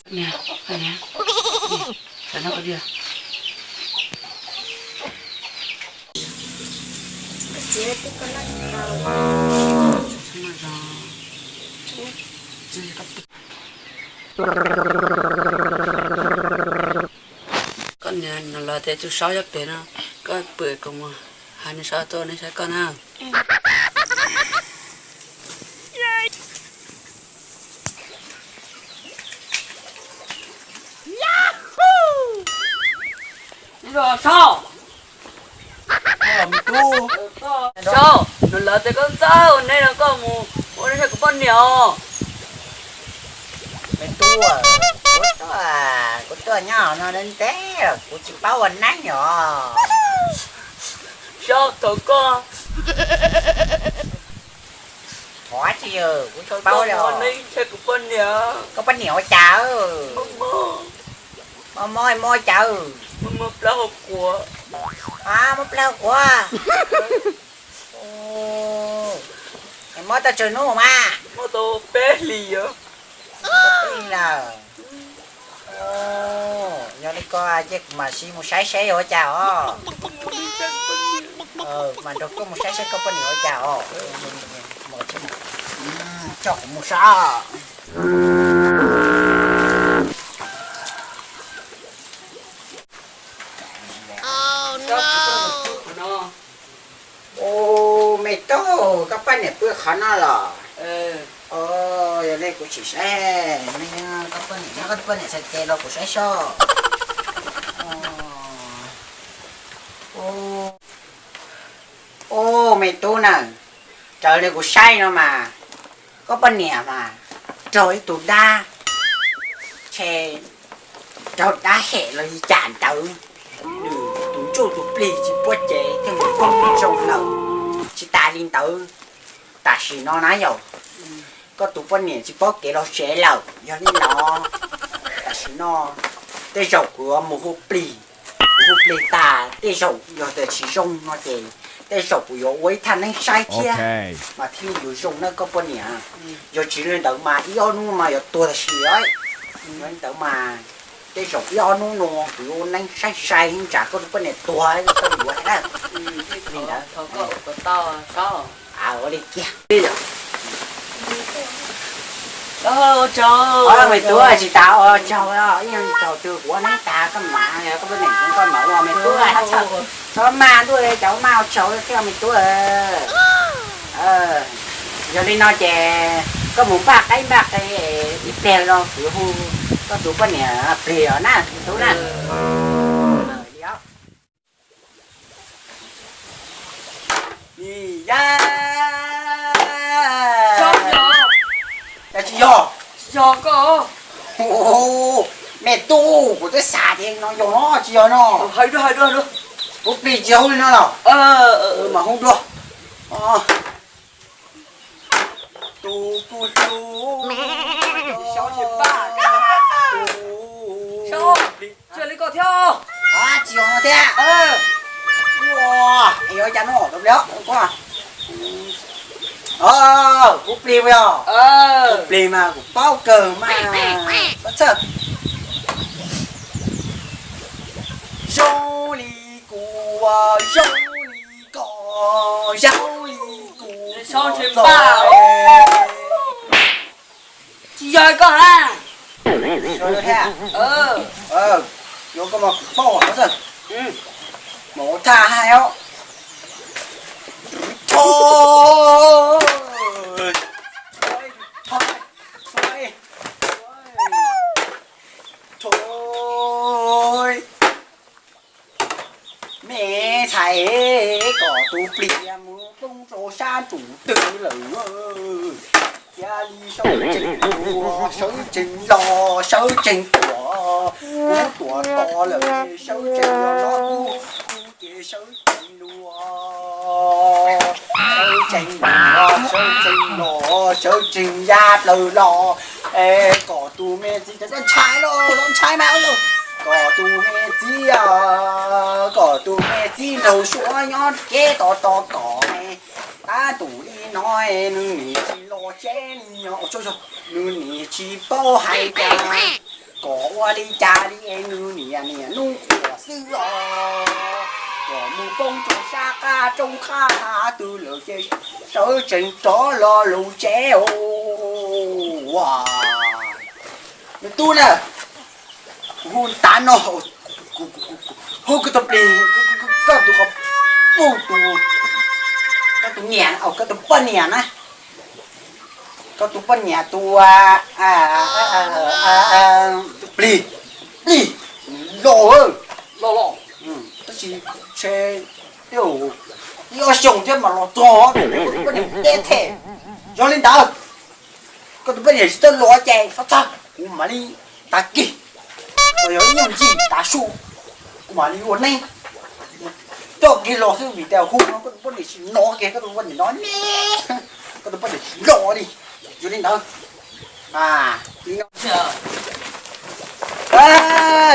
Niam, niam, saib no koj diam. Koj niam, no los tias tus Saub nyob pem no, koj pw kuv mus hais nws sab tuaj neb saib koj na. Saub, Saub, nws lawv tias koj ntxawg ua neeb no koj mus ua neeb saib kuv poj niam os. Me tub, kuv tuaj, kuv tuaj nyob no ntev ntev los kuv tsis paub ua neeb os. Saub, thov koj, thov tsis, kuv tsis paub os. Ua neeb saib kuv poj niam. Koj poj niam ua cas? Mob mob, mob cas? Mob mob plab hauv quav. Mob plab hauv quav. Mob tau tsawg hnub mas? Mob tau peb hlis os. Peb hlis lawm. Yog li ko ces kuv mam li mus saib seb ua cas os. Kuv mam nrog koj mus saib seb koj poj niam ua cas os. Coj kuv mus saib. Ua, me tub, koj poj niam pw qhov no los? Yog li kuv sim saib, koj poj niam nyob, koj poj niam txhais tes los kuv saib seb. Ua, me tub na, raws li kuv saib no mas koj poj niam mas raug ib tug dab, ntshe raug dab hem los li cas ntawd, nws tus ntsuj tus plig tsis puab cev thiaj mus poob zoo lawm. Tsis tas li ntawd, tam sim no na yom, koj tus poj niam tsis paub kev los tsev lawm. Yog li no, tam sim no tej zaum kuv yuav mus hu plig, kuv hu plig tas tej zaum yog tias tsis zoo no ces tej zaum kuv yuav ua ib thaj neeb saib thiab mas thiaj li yuav zoo na koj poj niam. Yog tsis li ntawd mas ib ob hnub mas yuav tuag tag sim. Yog li ntawd mas tej zaum ib ob hnub no kuv yuav ua neeb saib sai ntshe koj tus poj niam tuag koj yuav na. Li ntawd, ua li kiag. Me tub, tsis tas ua tsaug, ib yog tsaug twg kuv ua neeb tas koj mam, koj poj niam koj mam ua me tub. Txhob maj ntuj, cov maj ua tsaug thiab me tub. Yog li no ces koj mus npaj qaib npaj qe ib pliag los kuv hu koj tus poj niam plig os na me tub na. Tsis yog, tsis yog koj. Me tub, kuv twb xav tias no yog no tsis yog no. Hais dua, hais dua, hais dua. Kuv plig tsis hu li no los? Mas hu dua. Tus kuv hlub, tus plig. Tsis yog li koj thiab. Tsis yog no thiab. Ua, yuav cas no, kuv plig puas yog? Kuv plig mas kuv paub kawg mas. Txhob txhawj. Zoo li kuv, zoo li koj, zoo li kuv. Tsis yog koj na. Yuav koj mas kuv paub os. Mus thaj hais os. Me ntxhais, kom tus plig mus poob rau sab ntuj twg lawm. Cia li sawv tsees los, sawv tsees los, sawv tsees tuaj, kuv tuaj tos lawm, sawv tsees los no kuv, kuv ces sawv tsees los, sawv tsees los, sawv tsees los, sawv tsees ya plaws los. Es kom tus me txiv, ntshai los ntshai mas, kom tus me txiv, kom tus me txiv nraug suav nyob kev tos tos kom, tab tus li no nws nim tsis los tsev li os, nws nim tsis paub hais tias Kom ua li cas li es nws niam niam hnub qhuav xwb os, kom mus poob rau sab qab roob qab twg lawm ces sawv tsees rov los lus tsev os. Nws tub na, kuv hu tav no, hu koj tus plig, koj tus qhov, koj tus, koj tus niam, koj tus poj niam na, koj tus poj niam tus plig, plig, los, los, los, tab sis ntshe ib ob xyoos thiab mas los txog, koj tus poj niam deb thiab. Yog li ntawd, koj tus poj niam tsis tau los ces txhob txhawj, kuv mam li tav kis, yog ib nyuag ntsis tav su, kuv mam li ua neeb coj kiag los xwb vim tias hu no koj tus poj niam tsis hnov kiag, koj tus poj niam hnov ne, koj tus poj niam tsis los li. Yog li ntawd, li no,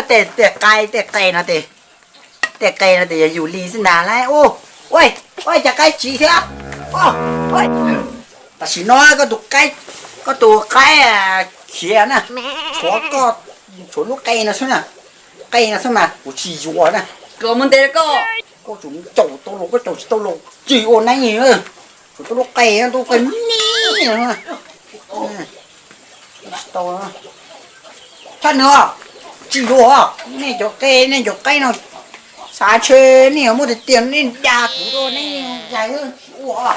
tej, tej qaib tej qe no, tej qe no ces yog yus li xwb ntag lauj. Ua, ua cas qaib tsiv thiab. Tam sim no koj tus qaib, koj tus qaib khiav na, tshuav koj, tshuav lub qe no xwb na, qe no xwb mas kuv tsis yuav na. Koj mus ntes koj, koj tsum caum tau los, koj caum tsis tau los tsis ua neeb li. Tshuav tau lub qe, lub qe me, tsis tau. Tshaj nws, tsis yuav, nej cov qe nej cov qaib no, xav ntshe nej muaj tiag tiag nej dag kuv, nej dag tsis ua.